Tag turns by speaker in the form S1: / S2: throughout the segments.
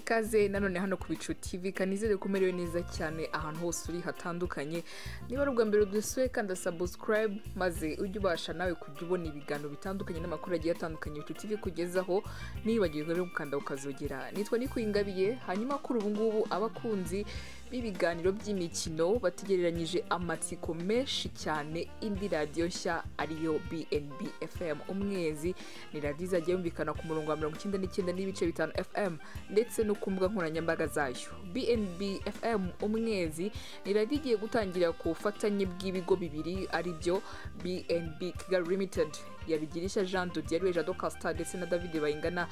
S1: Ikaze nanone hano ku Bicu TV, kanizere ko umerewe neza cyane ahantu hose uri hatandukanye. Niba ari ubwa mbere udusuye, kanda subscribe maze ujye ubasha nawe kujya ubona ibiganiro bitandukanye n'amakuru agiye atandukanye Bicu TV kugezaho. Nibagirwe rero gukanda ukazogera. Nitwa Nikuyingabiye. Hanyuma kuri ubu ngubu abakunzi b'ibiganiro by'imikino bategereranyije amatsiko menshi cyane indi radiyo nshya, ariyo BNB FM Umwezi. Ni radiyo izajya yumvikana ku murongo wa 99.5 FM ndetse no ku mbuga nkoranyambaga zayo. BNB FM Umwezi ni radiyo igiye gutangira ku bufatanye bw'ibigo bibiri, ari byo BNB Kigali Limited ya Bigirishya Jean de Dieu, Jado Castar ndetse na David Bayingana,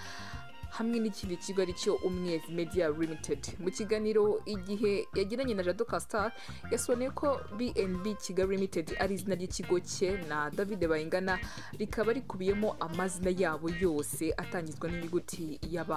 S1: hamwe n'ikindi kigo aricyo Umwezi Media Limited. Mu kiganiro Igihe yagiranye na Jado Castar, yasobanuye ko BNB Kigali Limited ari izina ry'ikigo cye na David Bayingana, rikaba rikubiyemo amazina yabo yose atangizwa n'inyuguti ya B.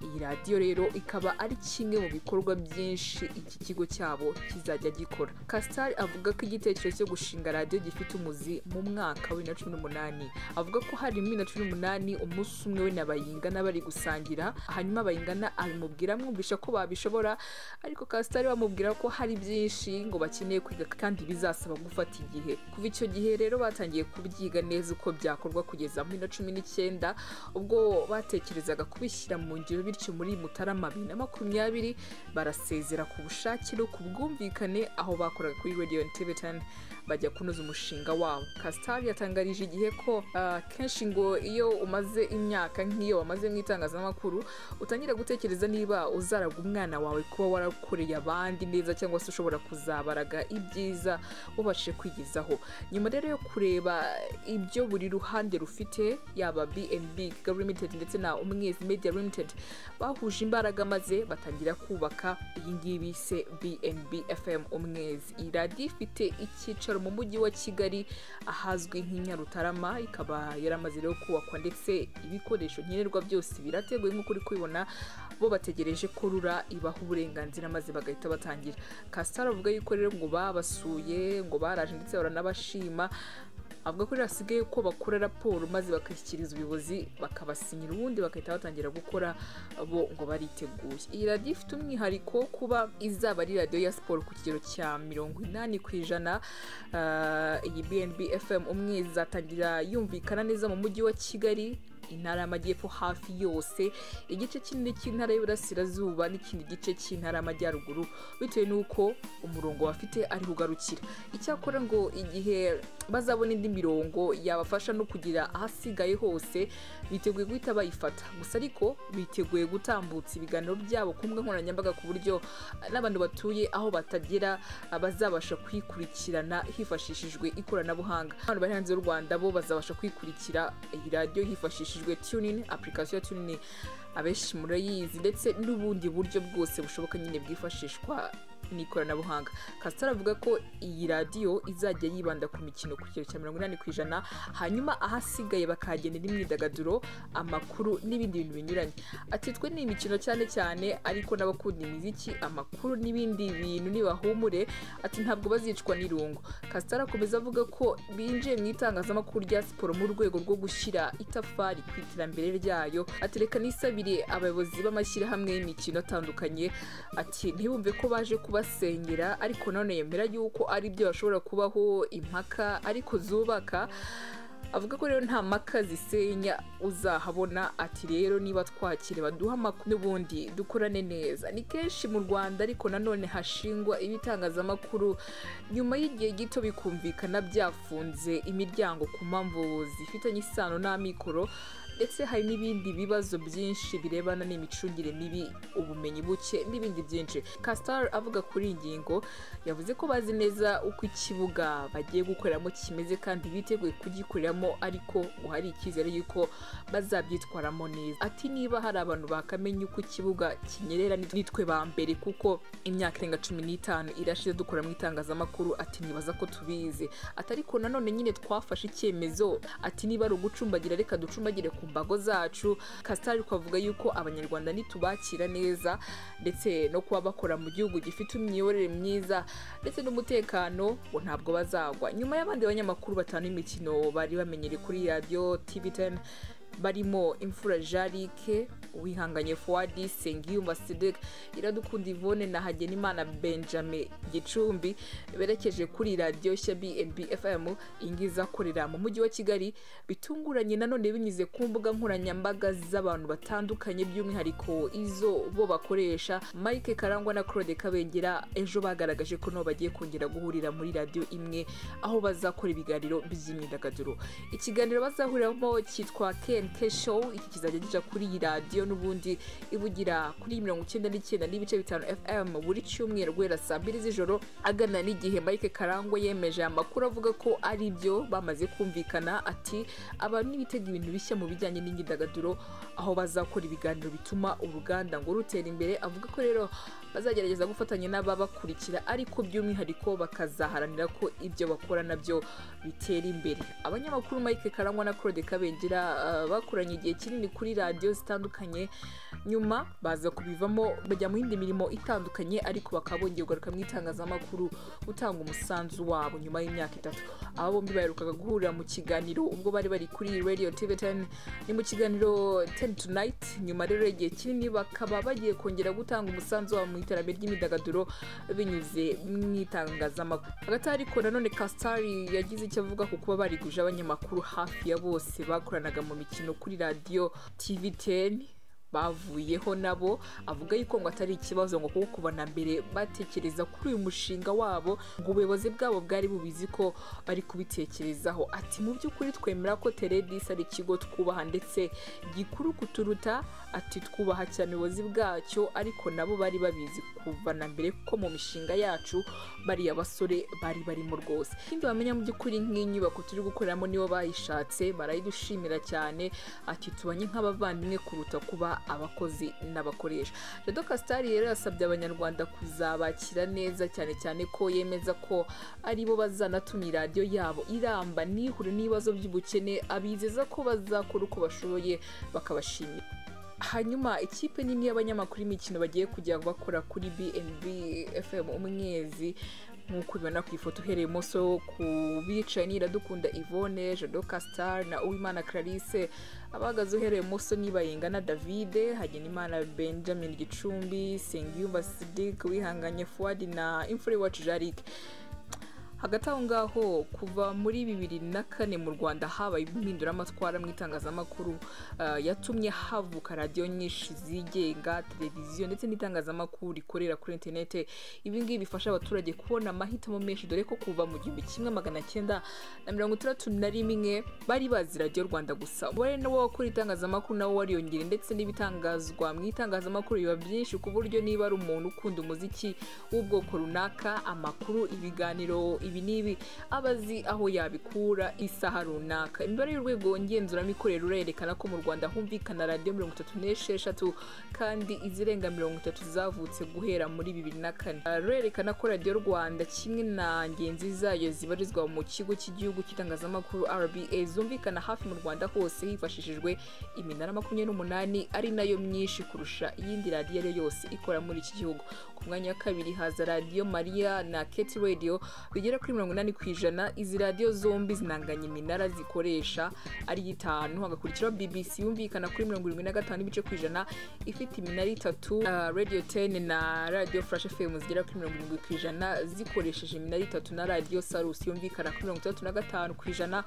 S1: Iyi radiyo rero ikaba ari kimwe mu bikorwa byinshi iki kigo cyabo kizajya gikora. Castar avuga ko igitekerezo cyo gushinga radiyo gifite umuzi mu mwaka wa 2018. Avuga ko hari muri 2018, umunsi umwe we na Bayingana bari gusangira, hanyuma Bayingana abimubwira amwumvisha ko babishobora, ariko Castar bamubwira ko hari byinshi ngo bakeneye kwiga kandi bizasaba gufata igihe. Kuva icyo gihe rero batangiye kubyiga neza uko byakorwa kugeza muri 2019, ubwo batekerezaga kubishyira mu ngiro. Bityo muri Mutarama 2020 barasezera ku bushake no ku bwumvikane aho bakoraga kuri Radio and TV 10, bajya kunoza umushinga wabo. Castar yatangarije Igihe ko kenshi ngo iyo umaze imyaka nk'iyo wamaze mu itangazamakuru, utangira gutekereza niba uzaraga umwana wawe kuba warakoreye abandi neza, cyangwa se ushobora kuzabaraga ibyiza ubashije kwigezaho. Nyuma rero yo kureba ibyo buri ruhande rufite, yaba BNB Kigali Limited ndetse na Umwezi Media Limited, bahuje imbaraga maze batangira kubaka iyi ngiyi bise BNB FM Umwezi. Iyi radiyo ifite icyicaro mu mujyi wa Kigali ahazwi nk'i Nyarutarama, ikaba yaramaze rero kubakwa ndetse ibikoresho nkenerwa byose birateguye nk'uko uri kubibona. Bo bategereje ko RURA ibaha uburenganzira maze bagahita batangira. Castar avuga yuko rero ngo babasuye, ngo baraje ndetse baranabashima. Avuga ko rero hasigaye ko bakora raporo maze bakashyikiriza ubuyobozi, bakabasinyira, ubundi bagahita batangira gukora. Bo ngo bariteguye. Iyi radiyo ifite umwihariko kuba izaba ari radiyo ya siporo ku kigero cya 80%. Iyi BNB FM Umwezi izatangira yumvikana neza mu mujyi wa Kigali, Intara y'Amajyepfo hafi yose, igice kinini cy'Intara y'Iburasirazuba n'ikindi gice cy'Intara y'Amajyaruguru, bitewe n'uko umurongo bafite ariho ugarukira. Icyakora ngo igihe bazabona indi mirongo yabafasha no kugira ahasigaye hose, biteguye guhita bayifata. Gusa ariko biteguye gutambutsa ibiganiro byabo ku mbuga nkoranyambaga, ku buryo n'abantu batuye aho batagera bazabasha kwikurikirana hifashishijwe ikoranabuhanga. Abantu bari hanze y'u Rwanda bo bazabasha kwikurikira iyi radiyo hifashishijwe TuneIn, application ya TuneIn abenshi murayizi, ndetse n'ubundi buryo bwose bushoboka nyine bwifashishwa n'ikoranabuhanga. Castar avuga ko iyi radiyo izajya yibanda ku mikino ku kigero cya 80%, hanyuma ahasigaye bakahagenera imyidagaduro, amakuru n'ibindi bintu binyuranye. Ati: "Twe ni imikino cyane cyane, ariko n'abakunda imiziki, amakuru n'ibindi bintu nibahumure." Ati: "Ntabwo bazicwa n'irungu." Castar akomeza avuga ko binjiye mu itangazamakuru rya siporo mu rwego rwo gushyira itafari ku iterambere ryayo. Ati: "Reka nisabire abayobozi b'amashyirahamwe y'imikino atandukanye," ati, "ntibumve ko baje kubasengera," ariko none yemera yuko ari byo bashobora kubaho impaka ariko zubaka. Avuga ko rero nta mpaka zisenya uzahabona. Ati: "Rero niba twakire baduha amakuru n'ubundi dukorane neza." Ni kenshi mu Rwanda ariko nanone hashingwa ibitangazamakuru, nyuma y'igihe gito bikumvikana byafunze imiryango ku mpamvu zifitanye isano n'amikoro, ndetse hari n'ibindi bibazo byinshi birebana n'imicungire mibi, ubumenyi buke n'ibindi byinshi. Castar avuga kuri iyi ngingo yavuze ko bazi neza uko ikibuga bagiye gukoreramo kimeze kandi biteguye kugikoreramo, ariko ngo hari icyizere yuko bazabyitwaramo neza. Ati: "Niba hari abantu bakamenya uko ikibuga kinyerera, nitwe ba mbere, kuko imyaka irenga 15 irashize dukora mu itangazamakuru." Ati: "Nibaza ko tubizi." Ati: "Ariko nanone nyine twafashe icyemezo." Ati: "Niba ari ugucumbagira, reka ducumbagire ku mbago zacu." Castar avuga yuko Abanyarwanda nitubakira neza, ndetse no kuba bakora mu gihugu gifite imiyoborere myiza ndetse n'umutekano, ngo ntabwo bazagwa nyuma y'abandi banyamakuru batanu imikino bari bamenyereye kuri radiyo TV 10. Barimo Imfura Jarike, Uwihanganye Fuadi, Sengiyumva Sidek, Iradukunda Yvonne na Hagenimana Benjamin Gicumbi, berekeje kuri radiyo nshya BNB FM iyi izakorera mu mujyi wa Kigali. Bitunguranye nanone binyuze ku mbuga nkoranyambaga z'abantu batandukanye, by'umwihariko izo bo bakoresha, Mike Karangwa na Claude Kabengera ejo bagaragaje ko nabo bagiye kongera guhurira muri radiyo imwe, aho bazakora ibiganiro by'imyidagaduro. Ikiganiro bazahuriramo cyitwa KNK Show. Iki kizajya gica kuri iyi radiyo n'ubundi ivugira kuri 99.5 FM buri cyumweru guhera saa 2 z'ijoro. Agana n'igihe Mike Karangwa yemeje aya makuru, avuga ko ari byo bamaze kumvikana. Ati abantu nibitega ibintu bishya mu bijyanye n'imyidagaduro, aho bazakora ibiganiro bituma uruganda ngo rutera imbere. Avuga ko rero bazagerageza gufatanya n'ababakurikira, ariko by'umwihariko bakazaharanira ko ibyo bakora nabyo bitera imbere. Abanyamakuru Mike Karangwa na Claude Kabengera bakoranye igihe kinini kuri radiyo zitandukanye, nyuma baza kubivamo bajya mu yindi mirimo itandukanye, ariko bakaba bongeye kugaruka mu itangazamakuru gutanga umusanzu wabo nyuma y'imyaka 3. Aba bombi baherukaga guhurira mu kiganiro ubwo bari bari kuri Radio TV 10, ni mu kiganiro 10 Tonight. Nyuma rero igihe kinini bakaba bagiye kongera gutanga umusanzu wabo mu iterambere ry'imyidagaduro binyuze mu itangazamakuru. Hagati ariko nanone Kastari yagize icyo avuga ku kuba bariguje abanyamakuru hafi ya bose bakoranaga mu mikino kuri radio TV 10 bavuyeho nabo, avuga yuko ngo atari ikibazo, ngo kuko kuva na mbere batekereza kuri uyu mushinga wabo, ngo ubuyobozi bwabo bwari bubizi ko bari kubitekerezaho. Ati mu by'ukuri twemera ko Teledis ari ikigo twubaha ndetse gikuru kuturuta, ati twubaha cyane ubuyobozi bwacyo, ariko nabo bari babizi kuva na mbere ko mu mishinga yacu bariya basore bari barimo rwose. Ikindi bamenya mu by'ukuri nk'inyubako turi gukoreramo nibo bayishatse, barayidushimira cyane. Ati tubanye nk'abavandimwe kuruta kuba abakozi n'abakoresha. Jado Kastari rero yasabye abanyarwanda kuzabakira neza, cyane cyane ko yemeza ko aribo bazanatuma radiyo yabo iramba nihure n'ibibazo by'ubukene, abizeza ko bazakora uko bashoboye bakabashimira. Hanyuma ikipe nini y'abanyamakuru imikino bagiye kujya bakora kuri BNB FM umwezi, nk'uko ubibona ku ifoto uhereye imoso ku bicaye ni Iradukunda Yvonne, Jado Castar na Uwimana Clarisse. Abahagaze uhereye imoso ni Bayingana David, Hagenimana Benjamin Gicumbi, Sengiyumva Sidik, Wihanganye Fuadi na Imfura Iwacu Jarike. Hagati aho ngaho kuva muri 2004 mu Rwanda habaye impinduramatwara mu itangazamakuru yatumye havuka radiyo nyinshi zigenga, televiziyo ndetse n'itangazamakuru rikorera kuri interinete. Ibi ngibi bifasha abaturage kubona amahitamo menshi, dore ko kuva mu 1961 bari bazi radiyo Rwanda gusa. Umubare w'abakora itangazamakuru nawo wariyongera, ndetse n'ibitangazwa mu itangazamakuru biba byinshi, ku buryo niba ari umuntu ukunda umuziki w'ubwoko runaka, amakuru, ibiganiro ibi n'ibi, abazi aho yabikura isaha runaka. Imibare y'urwego ngenzuramikorere urerekana ko mu Rwanda humvikana radiyo 36 kandi izirenga 30 zavutse guhera muri 2004. Rurerekana ko radiyo Rwanda kimwe na ngenzi zayo zibarizwa mu kigo cy'igihugu cy'itangazamakuru RBA zumvikana hafi mu Rwanda hose hifashishijwe iminara 28, ari nayo myinshi kurusha iyindi radiyo ari yose ikora muri iki gihugu. Ku mwanya wa kabiri haza radiyo Maria na Keti Radio bigera kuri 80%. Izi radiyo zombi zinanganya iminara zikoresha ari 5, hagakurikiraho BBC yumvikana kuri 75% ifite iminara 3, Radio 10 na Radio Flash FM zigera kuri 70% zikoresheje iminara 3, na Radio Salus yumvikana kuri 65%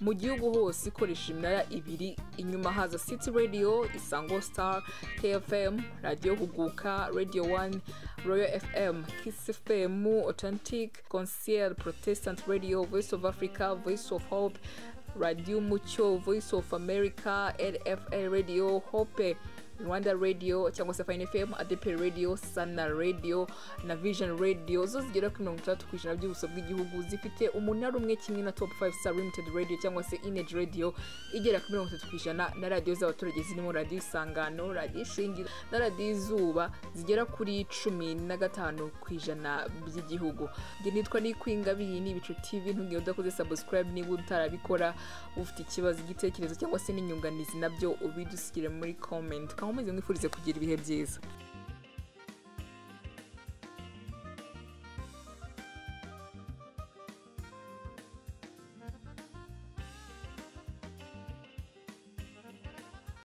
S1: mu gihugu hose ikoresheje iminara 2. Inyuma haza City Radio, Isango Star, KFM, Radio Huguka, Radio 1, Royal FM, Kiss FM, Authentic, Concierge, Protestant Radio, Voice of Africa, Voice of Hope, Radio Mucyo, Voice of America, LFL Radio, Hope Rwanda Radio cyangwa se Fine FM, ADP Radio, Sana Radio na Vision Radio, zo zigera kuri 60% by'ubuso bw'igihugu, zifite umunara umwe kimwe na Top 5 Star Limited Radio cyangwa se Image Radio igera kuri 30%, na radio z'abaturage zirimo Radio Isangano, Radio Ishingiro na Radio Izuba zigera kuri 15% by'igihugu. Nge nitwa Nikwingabiye, ni Ibicu TV. Ntugire udakoze subscribe niba utarabikora, ufite ikibazo, igitekerezo cyangwa se n'inyunganizi nabyo ubidusigire muri comment. Nkomeze mwifurize kugira ibihe byiza.